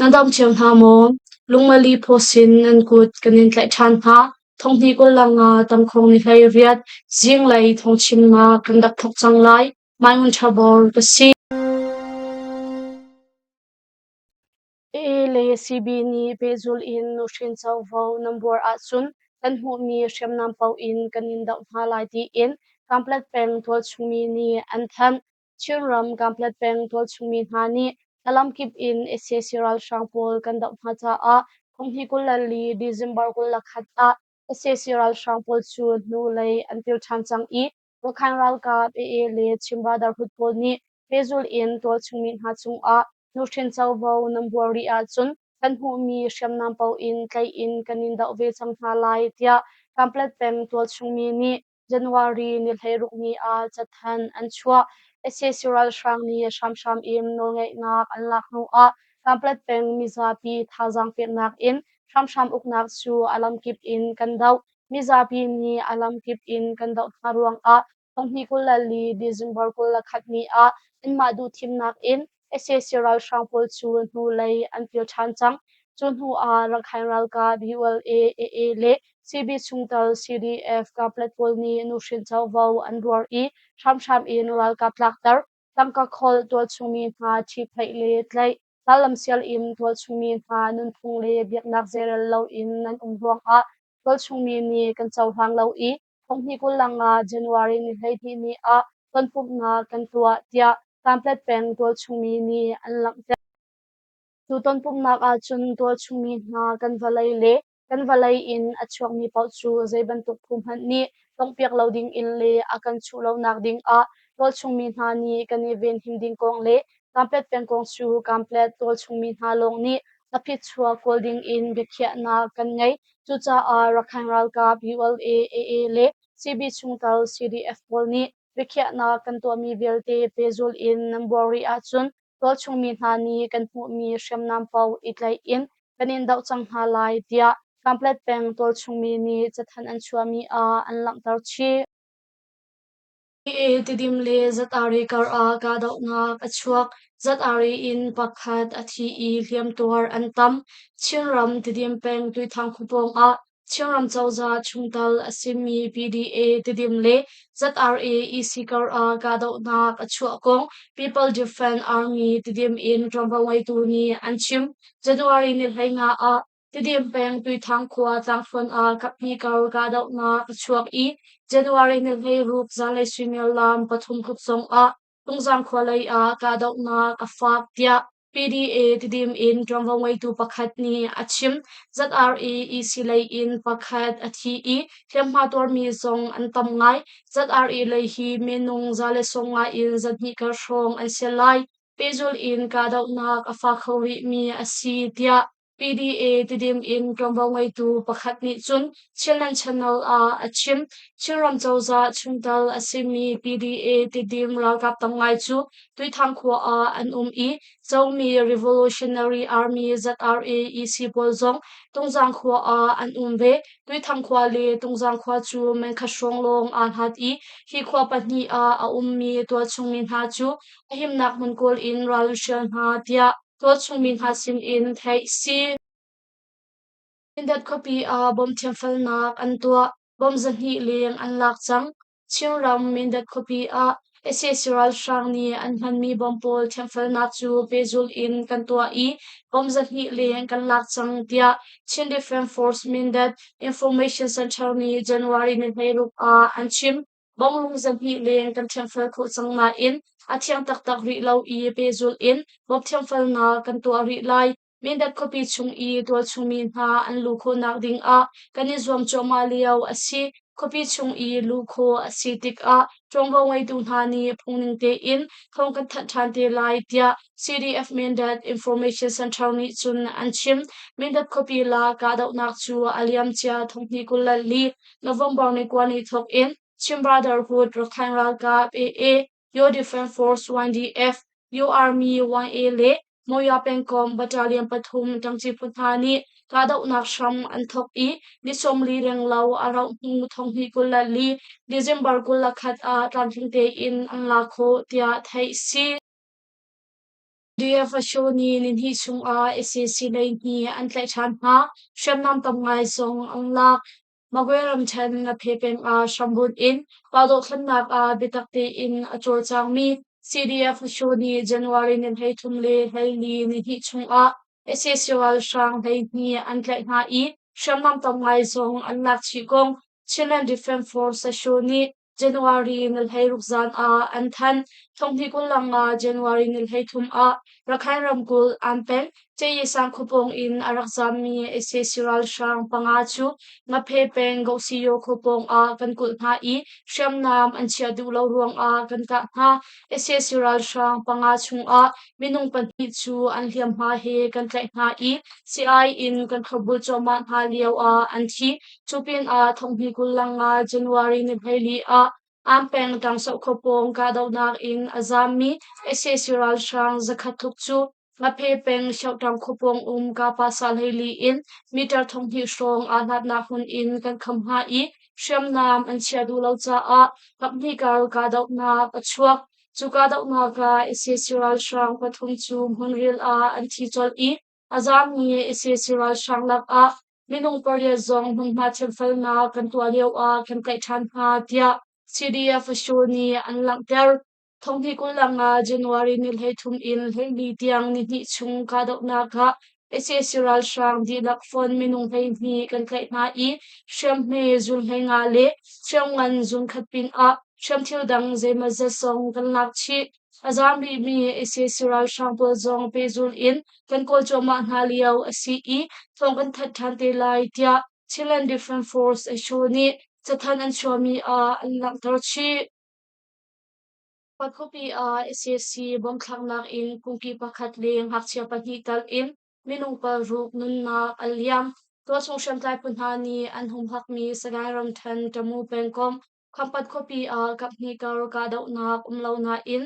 Nan dam cio hna maw? Lungmali phaw sin nan kut kan in tlaih ṭhan hna. Thonghnih 25 tangkhawng ni 18 zinglei thawngchimnak kan rak thawk cang lai. Mai Ngun Ṭha Bor ka si. AA le CB nih pehzulh in nuhrin covo nan buar ahcun kan hmuhmi hriamnam paoh in kan in doh hna lai tiin Kanpetlet peng tualchungmi nih an thanh. Chinram Kanpetlet peng tualchungmi hna nih a lamkip in sac ralhrang pawl kan doh hna caah thonghnih 24 December 21 ah sac ralhrang pawl cu hnulei an pil ṭhan cang i Rakhine ralkap AA le Chin Brotherhood pawl nih pehzulh in tualchungmi hna cungah nuhrin covo nan buar rih ahcun kan hmuhmi hriamnam paoh in tlaih in kan in doh ve cang hna lai tiah Kanpetlet peng tualchungmi nih January ni 16 ni ah cathanh an chuah. Sac ralhrang nih hramhram in nawlngeihnak an lak hnu ah Kanpetlet peng mizapi thazaang peknak in hramhram uknak cu a lamkip in kan doh. Mizapi nih a lamkip in kan doh hna ruangah thonghnih 24 December 21 ni ah anmah duhthimnak in sac ralhrang pawl cu hnulei an pil ṭhan cang. Cu hnu ah Rakhine ralkap ULA, AA le CB chungtel CDF Kaplet pawl nih nuhrin covo an ruar i hramhram in ralkap tlakter, tangka kholh, tualchungmi hna ṭhiphaih le tlaih, rallamsial in tualchungmi hna nunphung le biaknak zeirel loin nan um ruangah tualchungmi nih kan cohlang lo i thonghnih 25 January ni 12 ni ah tonpumhnak kan tuah tiah Kanpetlet peng tualchungmi nih an langhter. Cu tonpumhnak ahcun tualchungmi hna kan vawlei le kan vawlei in a chuakmi paoh cu zei bantuk phu hmanh nih tonghpiak lo dingin le a kan chuh lonak dingah tualchungmi hna nih kan i venhim ding kong le Kanpetlet peng kong cu Kanpetlet tualchungmi hna lawng nih a phichuak kawl dingin biakhiahnak kan ngei. Cucaah Rakhine ralkap ULA, AA le CB chungtel CDF pawl nih biakhiahnak kan tuahmi vialte pehzulh in nan buar rih ahcun tualchungmi hna nih kan hmuhmi hriamnam paoh i tlaih in kan in doh cang hna lai tiah Kanpetlet peng tualchungmi nih cathanh an chuahmi ah an langhter chih. Tidim le Zatari karah kahdohnak a chuak. Zatari in pakhat a thi i hliamtuar an tam. Chinram Tidim peng Tuithang khua pawng ah Chinram cozah chungtel a simi PDA Tidim le ZRA EC karah kahdohnak a chuah kong People Defense Army Tidim in ṭuanvo ngeitu nih an chim. January ni 15 ah Tidim peng Tuithang khua tlangthluan ah kaphnih kar kahdohnak a chuak i January ni 16 zanlei suimilam 3 tluk zong ah Tungzang khua lei ah kahdohnak a fak tiah PDA Tidim in ṭuanvo ngeitu pakhat nih a chim. ZRA EC lei in pakhat a thi i hliamhma tuarmi zong an tam ngai. ZRA lei hi minung 150 in 200 kar hrawng an si lai. Pehzulh in kahdohnak a fak kho rihmi a si tiah PDA Tidim in ṭuanvo ngeitu pakhat nih cun Chinland Channel ah a chim. Chinram cozah chungtel a simi PDA Tidim ralkap tam ngai cu Tuithang khua ah an um i Zomi Revolutionary Army ZRA EC pawl zong Tungzang khua ah an um ve. Tuithang khua le Tungzang khua cu menkhat hrawng lawng aa hlat i hi khua pahnih ah a ummi tualchungmi hna cu a himnak hmun kawl in ral an hrial hna tiah tualchungmi hna sinin theih si. Mindat khuapi ah bom thiamfalnak an tuah. Bom 200 leng an lak cang. Chinram Mindat khuapi ah sac ralhrang nih an hmanmi bom pawl thiamfalnak cu pehzulh in kan tuah i bom 200 leng kan lak cang tiah Chin Defense Force Mindat Information Center nih January ni 16 ah an chim. Bonglung 200 leng kan thiamfel khawh cang nain a thiang taktak rih lo i pehzulh in bawmh thiamfelnak kan tuah rih lai. Mindat khuapi chung i tualchungmi hna an luh khawhnak ding ah kan i zuam cuahmah lio a si. Khuapi chung i luh khawh a si tikah ṭuanvo ngeitu hna nih phungning tein thawng kan thanh ṭhan te lai tiah CDF Mindat Information Center nih cun an chim. Mindat khuapi la kahdohnak cu a liamcia thonghnih 24 November ni 9 ni thawk in Chin Brotherhood Rakhine ralkap AA, Yo Defense Force YDF, Yo Army YA le Moya pengkomh battalion pathum ṭangṭi phu hna nih kahdohnak hram an thawk i ni 40 renglo a rauh hnu thonghnih 24 December 21 ah tlamtling tein an la khawh tiah theih si. DFSO nih nihnih chungah sac lei hnih an tlaih ṭhan hna. Hriamnam tam ngai zong an lak. Magwe ramṭhen Ngaphe peng ah hrambunh in kahdohthlennak ah biatak tein a cawlcangmi CDF Hluttaw nih January ni 33 le 24 nihnih chungah sac ralhrang 12 an tlaih hna i hriamnam tam ngai zong an lak chih kong Chinland Defense Force Hluttaw nih January ni 16 zan ah an thanh. Thonghnih 25 January ni 33 ah Rakhine ramkulh Ann peng Ceyisang khuapawng in a rak zaammi sac ralhrang panga cu Ngaphe peng Gohsiyo khuapawng ah kan kulh hna i hriamnam an chiah duh lo ruangah kan kah hna. Sac ralhrang panga chungah minung pahnih cu an hliamhma he kan tlaih hna i sii-ai in kan thlopbul cuahmah hna lio ah an thi. Cu pinah thonghnih 25 January ni 14 ah Ann peng Ṭangsoh khua pawng kahdohnak in a zaammi sac ralhrang 100 tluk cu Ngaphe peng Hioṭang khua pawng um Kapasa 14 in meter 2,000 hrawng aa hlatnak hmun in kan kham hna i hriamnam an chiah duh lo caah kaphnih kar kahdohnak a chuak. Cu kahdohnak ah sac ralhrang pathum cu hmunril ah an thi colh i a zaammi sac ralhrang lakah minung pariat zong hmunhma thianfelnak kan tuah lio ah kan tlaih ṭhan hna tiah CDF Asho nih an langhter. Thonghnih 25 January ni 33 in 14 tiang nihnih chung kahdohnak ah sac ralhrang dihlak fon minung 12 kan tlaih hna i hriamhme zun 15 le hriamngan zun khat pinah hriamthil dang zeimawzat zong kan lak chih. A zaam rihmi sac ralhrang pawl zong pehzulh in kan kawl cuahmah hna lio a si i thawng kan thanh ṭhan te lai tiah Chinland Defense Force HO nih cathanh an chuahmi ah an langhter chih. Khuapi ah sac bomthlaknak in kungki pakhat le ngakchia pahnih tal in minung paruk nunnak an liam. Tualchung hriamtlai phu hna nih an humhakmi Sagaing ramṭhen Tamu pengkomh Khampat khuapi ah kaphnih kar kahdohnak um lo nain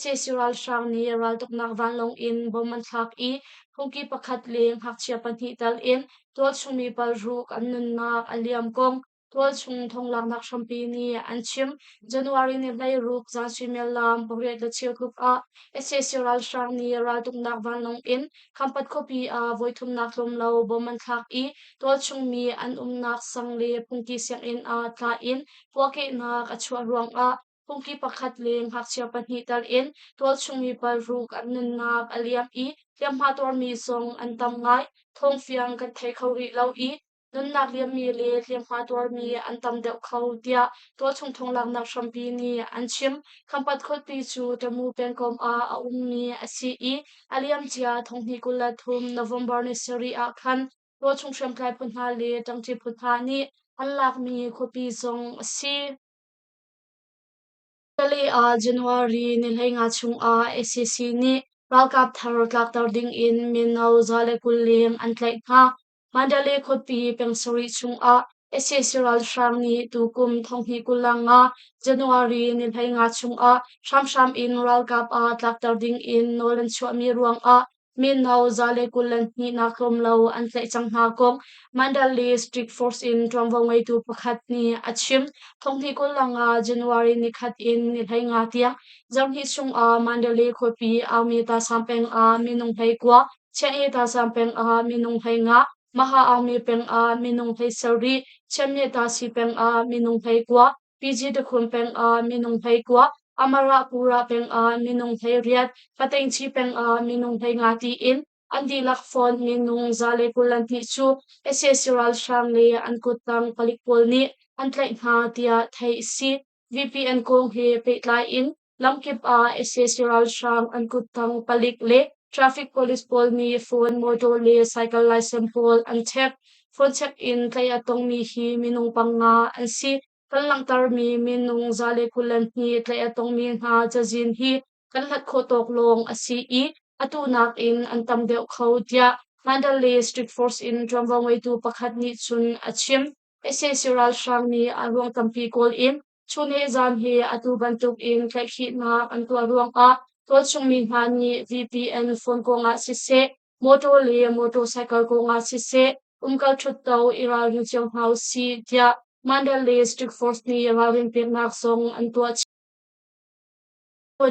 sac ralhrang nih raltuknak vanlawng in bom an thlak i phungki pakhat le ngakchia pahnih tal in tualchung mi paruk an nunnak a liam kong tualchung thonglaknak hrampi nih an chim. January ni 16 zan suimilam 8:15 tluk ah sac ralhrang nih raltuknak vanlawng in Khampat khuapi ah voithumnak tlawm lo bom an thlak i tualchung mi an umnak sang le phungki sianginn ah tla in puahkehnak a chuah ruangah phungki pakhat le ngakchia pahnih tal in tualchung mi paruk an nunnak a liam i hliamhma tuarmi zong an tam ngai. Thawngfiang kan thei kho rih lo i nunnak liammi le hliamhma tuarmi an tam deuh kho tiah tualchung thonglaknak hrampi nih an chim. Khampat khuapi cu Tamu pengkomh ah a ummi a si i a liamcia 2023 November ni sarih ah khan tualchung hriamtlai phu hna le ṭangṭi phu hna nih an lakmi khuapi zong a si. Italy ah January ni 15 chungah sac nih ralkap thar tlakter dingin mino 120 leng an tlaih hna. Mandalay khuapi peng sarih chungah sac ralhrang nih tukum 2025 January ni 15 chungah hramhram in ralkap ah tlakter dingin nawl an chuahmi ruangah mino 122 nak tlawm lo an tlaih cang hna kong Mandalay Street Force in ṭuanvo ngeitu pakhat nih a chim. 2025 January ni khat in ni 15 tiang zarhhnih chungah Mandalay khuapi Aung Tasang peng ah minung 19 Chiah Tasang peng ah minung 15, Maha Aungmi peng ah minung 17, Chiamyeh Tasi peng ah minung 19, PG Takhun peng ah minung 19, Amarapura peng ah minung 18, Patengchi peng ah minung 15 tiin an dihlak fawn minung 122 cu sac ralhrang le an kuttang palik pawl nih an tlaih hna tiah theih a si. VPN kong he pehtlai in lamkip ah sac ralhrang an kuttang palik le traffic police pawl nih phone, motor le cycle license pawl an check. Phone check in tlaih a tongmi hi minung panga an si. Kan langhtermi minung 122 tlaih a tongmi hna cazin hi kan hlat khawh tawk lawng a si i atu nakin an tam deuh kho tiah Mandalay Street Force in ṭuanvo ngeitu pakhat nih cun a chim. Sac ralhrang nih a ruang tampi kawl in chun he zan he atu bantuk in tlaihkhihnak an tuah ruangah tualchung mi hna nih VPN phone kongah siseh, motor le motorcycle kongah siseh umkal ṭhutto i ralring cio hna usih tiah Mandalay Street Force nih ralrin peknak zong an tuah.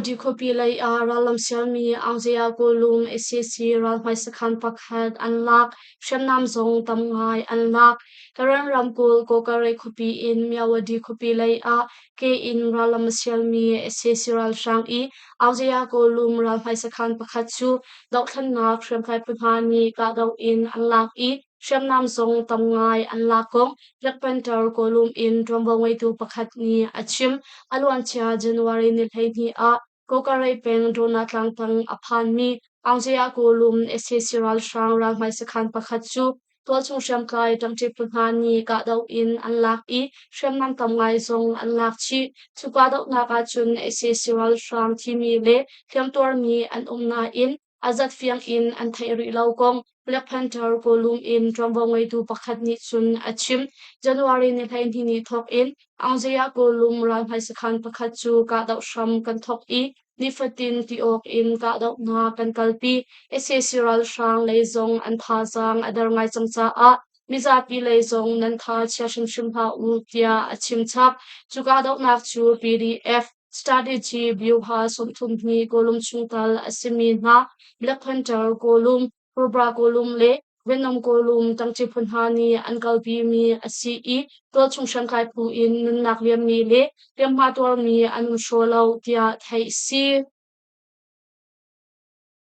Di khuapi lei ah rallam sialmi Aungzaya Kawlum sac ralhmai sakhan pakhat an lak. Hriamnam zong tam ngai an lak. Karen ramkulh Kawkare khuapi in Myawaddy khuapi lei ah ke in rallam a sialmi sac ralhrang i Aungzaya Kawlum ralhmai sakhan pakhat cu dohthlennak hriamtlai phu hna nih kahdoh in an lak i hriamnam zong tam ngai an lak kong Black Panther Kawlum in ṭuanvo ngeitu pakhat nih a chim. A luancia January ni 12 ah Kawkarai peng Dawna tlangtang a phanmi Aungzaya Kawlum sac ralhrang ralhmai sakhan pakhat cu tualchung hriamtlai ṭangṭi phu hna nih kahdoh in an lak i hriamnam tam ngai zong an lak chih. Cu kahdohnak ahcun sac ralhrang thimi le hliamtuarmi an um nain a zat fiang in an theih rih lo kong Black Panther Kawlum in ṭuanvo ngeitu pakhat nih cun a chim. January ni 12 ni thawk in Aungzaya Kawlum ralhmai sakhan pakhat cu kahdoh hram kan thawk i nifatin ti awk in kahdohnak kan kalpi. Sac ralhrang lei zong an thazaang a der ngai cang caah mizapi lei zong nan tha chia hrimhrim hlah u tiah a chim chap. Cu kahdohnak cu PDF Strategy Byuha 32 Kawlum chungtel a simi hna Black Panther Kawlum, Cobra Kawlum le Venom Kawlum ṭangṭi phu hna nih an kalpimi a si i tualchung hriamtlai phu in nunnak liammi le hliamhma tuarmi an um hraw lo tiah theih a si.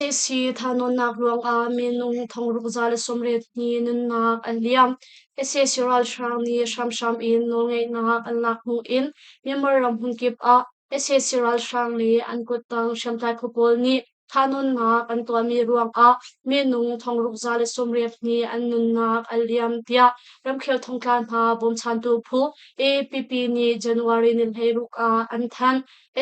Sac thahnawnnak ruangah minung thongruk 182 nunnak an liam. Sac ralhrang nih hramhram in nawlngeihnak an lak hnu in Myanmar ram hmunkip ah sac ralhrang le an kuttang hriamtlai phu pawl nih thahnawnnak an tuahmi ruangah minung thongruk 182 an nunnak an liam tiah ramkhel thongtla hna bawmchantu phu AAPP nih January ni 16 ah an thanh.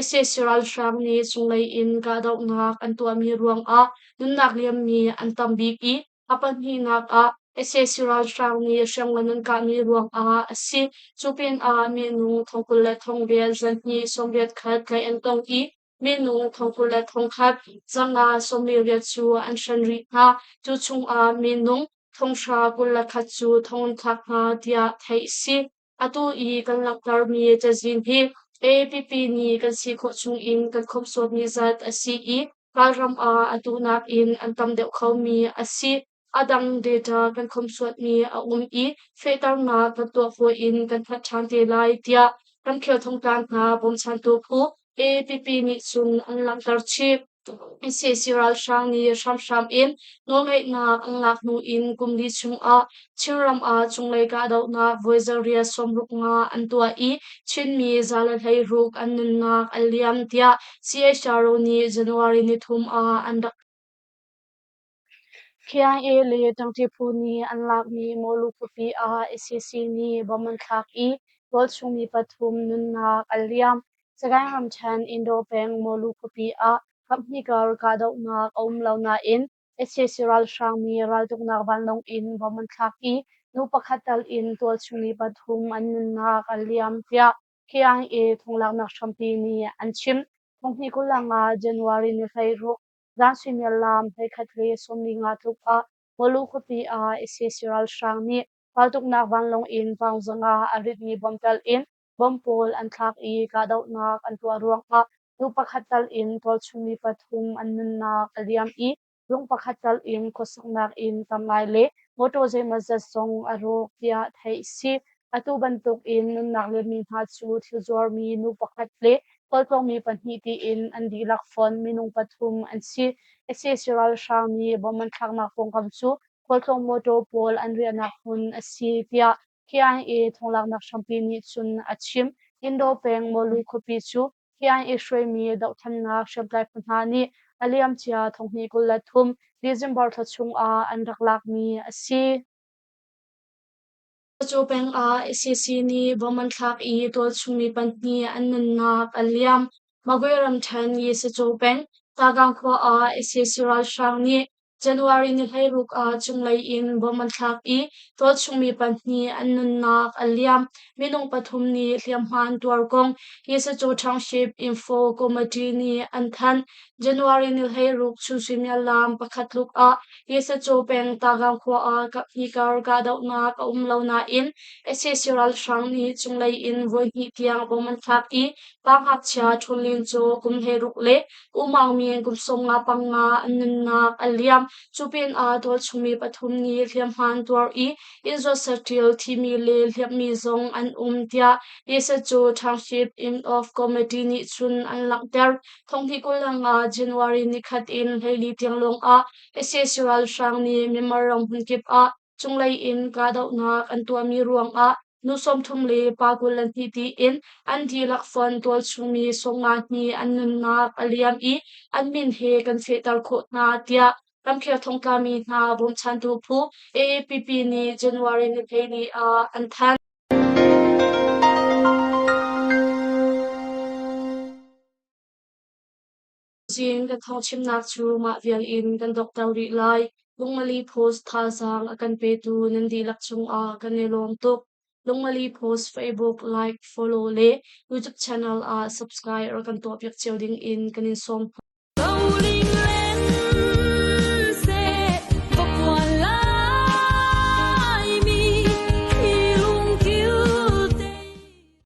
Sac ralhrang nih cunglei in kahdohnak an tuahmi ruangah nunnak liammi an tam bik i a pahnihnak ah sac ralhrang nih hriamngan an kahmi ruangah a si. Cu pinah minung 28 281 tlaih an tong i minung 21,548 cu an hren rih hna. Cu chungah minung 1,021 cu thong an thlak hna tiah theih a si. Atu i kan langhtermi cazin hi AAPP nih kan si khawh chungin kan khawmhsuatmi zat a si i ralram ah atu nakin an tam deuh khomi a si. A dang data kan khawmhsuatmi a um i fehternak kan tuah fawi in kan thanh ṭhan te lai tiah ramkhel thongtla hna bawmchantu phu AAPP nih cun an langhter chih. Sac ralhrang nih hramhram in nawlngeihnak an lak hnu in kum li chungah Chinram ah cunglei kahdohnak voi 865 an tuah i Chinmi 116 an nunnak a liam tiah CHRO nih January 3 ah an rak KIA le ṭangṭi phu nih an lakmi Mawlu khuapi ah sac nih bomb an thlak i tualchung mi pathum nunnak a liam. Sagaing ramṭhen Indaw peng Mawlu khuapi ah kaphnih kar kahdohnak a um lo nain sac ralhrang nih raltuknak vanlawng in bomb an thlak i nu pakhat tal in tualchung mi pathum an nunnak a liam tiah KIA thonglaknak hrampi nih an chim. Thonghnih 25 January ni 16 Zan suimilam 11:45 tluk ah Mawlu khuapi ah sac ralhrang nih raltuknak vanlawng in Paungzang ah a ritmi bomb tel in bomb pawl an thlak i kahdohnak an tuah ruangah nu pakhat tal in tualchung mi pathum an nunnak a liam i lung pakhat tal in khuasaknak inn tam ngai le mawṭaw zeimawzat zong a rawk tiah theih a si. Atu bantuk in nunnak liammi hna cu thil zuarmi nu pakhat le khualtlawngmi pahnih tiin an dihlak fonh minung pathum an si. Sac ralhrang nih bomb an thlaknak pawngkam cu khualtlawng mawṭaw pawl an riahnak hmun a si tiah KIA thonglaknak hrampi nih cun a chim. Indaw peng Mawlu khuapi cu KIA hruaimi dohthlennak hriamtlai phu hna nih a liamcia 2023 December thla chungah an rak lakmi a si. Cu peng ah sac nih bomb an thlak i tualchung mi pahnih an nunnak a liam. Magwe ramṭhen Yesacaw peng, Tagang khua ah sac ralhrang nih January ni 16 ah cunglei in bomb an thlak i tualchungmi pahnih an nunnak a liam. Minung pathum nih hliamhma an tuar kong Yesacu Township Info Committee nih an thanh. January ni 16 chun suimilam pakhat tluk ah Yesacu peng Tagang khua ah kaphnih kar kahdohnak a um lo nain sac ralhrang nih cunglei in voihnih tiang bomb an thlak i pa ngakchia Htun Lin cu kum 16 le U Maung Min kum 55 an nunnak a liam. Cu pinah tualchungmi pathum nih hliamhma an tuar i inn zuat saṭil thimi le hliamhmi zong an um tiah Yesacu Township Inn of Committee nih cun an langhter. Thonghnih 25 January nikhat in 14 tiang lawngah sac ralhrang nih Myanmar ram hmunkip ah cunglei in kahdohnak an tuahmi ruangah nu 30 le pa 22 tiin an dihlak fon tualchungmi 50 hnih an nunnak a liam i an min he kan fehter khawh hna tiah ramkhel thongtlami hna bawmchantu phu AAPP nih January ni 14 ah an thanh. Zing kan thawngchimnak cu mah vial in kan dokter rih lai. Lungmali Post thazaang a kan petu nan dihlak cungah kan i lawm tuk. Lungmali Post Facebook like, follow le YouTube channel ah subscribe rak kan tuahpiak cio ding in kan in sawm hna.